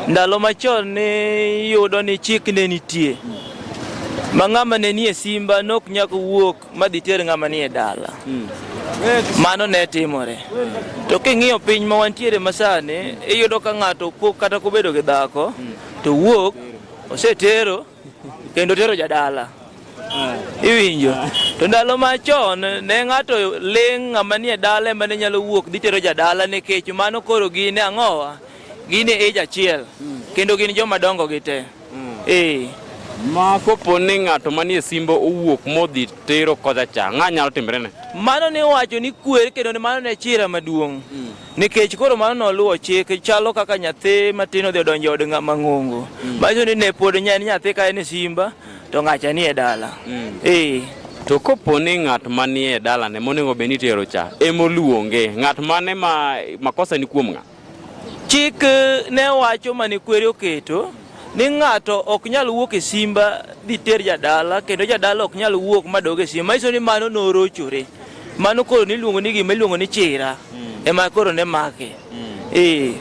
Ndalo machon ne iyudo ni chik ne nitie ma ng'ama ne nie simba nok nyaka wuok madhi ter ng'ama nie dala. Mano ne timore. To king'iyo piny ma wantiere masani, iyudo ka ng'ato pok kata kobedo gi dhako, to wuok osetero kendo tero jadala. Iwinjo? To ndalo machon ne ng'ato ling' ng'ama nie dala ema ne nyalo wuok dhi tero jadala nikech mano koro gin e ang'owa? Gin e age achiel kendo gin joma dongo gi te. Eh. Ma kopo ni ng'ato manie simba owuok modhi tero kocha cha, ng'a nyalo timre ne? Mano ne owacho ni kwer kendo ne mano ne chira maduong'. Nikech koro mano noluwo chik chalo kaka nyathi matin odhi odonjo e od ng'ama ng'ongo. Manyiso ni ne pod en nyathi ka en e simba to ng'acha ni e dala. Eh. To kopo ni ng'at manie dalane monego bed ni itero cha emoluonge, ng'at mane ma makosa ni kuom ng'a? Chik ne wacho mane kwere oketo ni ng'ato ok nyal wuok e simba dhi ter jadala kendo jadala ok nyal wuok madog e simba. Manyiso ni mano norochore. Mano koro niluongo ni gima iluongo ni chira ema koro ne make. Eh.